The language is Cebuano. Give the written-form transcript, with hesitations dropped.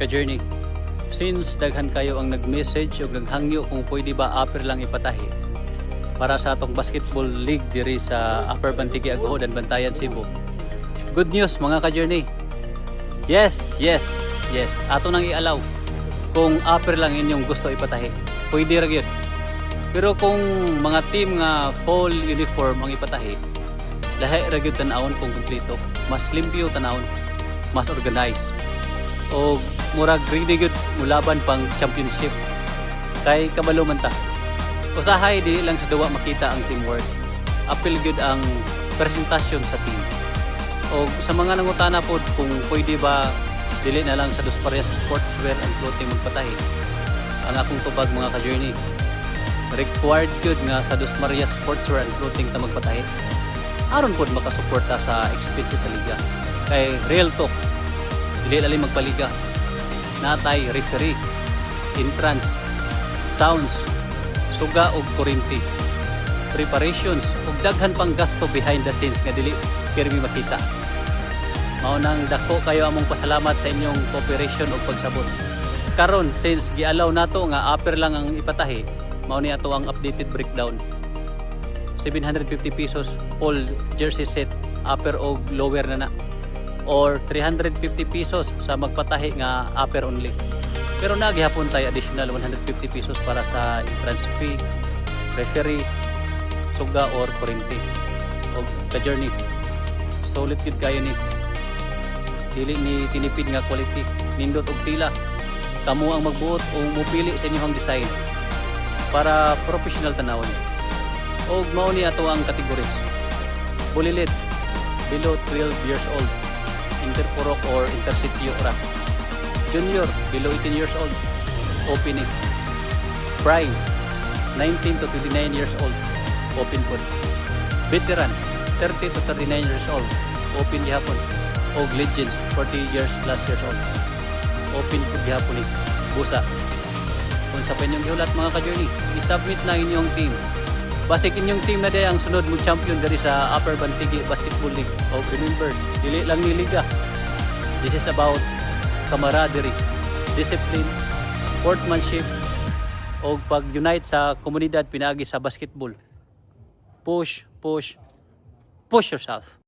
Ka-journey, since daghan kayo ang nag-message o naghangyo kung pwede ba upper lang ipatahi para sa atong basketball league diri sa Upper Bantigue, Aguhodan, Bantayan, Cebu. Good news, mga ka-journey. Yes. Ato nang i-allow kung upper lang inyong gusto ipatahi. Pwede ra gyud. Pero kung mga team nga full uniform ang ipatahi, lahi ra gyud tan-awon kung kumpleto. Mas limpyo tan-awon, mas organized. O murag ready gyud mulaban pang championship. Kay kabalo man ta. Usahay dili lang sa duwa makita ang teamwork. Apil gyud ang presentasyon sa team. O sa mga nangutana pod kung pwede ba dili na lang sa Dos Parehas Sportswear and Clothing magpatahi. Ang akong tubag, mga ka-journey, required gyud nga sa Dos Marias Sportswear and Clothing ta magpatahi. Aron pod makasuporta sa expenses sa liga. Kay real talk, dili lali magpaliga. Natay referee, entrance, sounds, suga og kuryente, preparations ug daghan pang gasto behind the scenes nga dili pirmi makita. Mao nang dako kayo among pasalamat sa inyong cooperation ug pagsabot. Karon, since gi-allow nato nga upper lang ang ipatahi, mao ni ato ang updated breakdown. 750 pesos full jersey set, upper og lower na na, or 350 pesos sa magpatahi nga upper only. Pero naa gihapon tayo additional 150 pesos para sa entrance fee, referee, suga or kuryente. O ka-journey, solid gid kayo ni. Dili ni tinipid nga quality, nindot og tila. Kamo ang magbuot o mupili sa inyong design para professional tanawon. Og mao ni ato ang categories. Bulilit, below 12 years old, interpurok or intersitio ra. Junior, below 18 years old, opening. Prime, 19 to 29 years old, open pod. Veteran, 30 to 39 years old, open gihapon. Og legends, 40 years plus years old, open pod gihapon ni. Busa, kung unsa pa inyong gihulat, mga ka-journey, i-submit na inyong team. Basig inyong team na diay ang sunod mo champion diri sa Upper Bantigue Basketball League. O remember, dili lang ni liga. This is about camaraderie, discipline, sportsmanship, o pag-unite sa komunidad pinaagi sa basketball. Push, push, push yourself.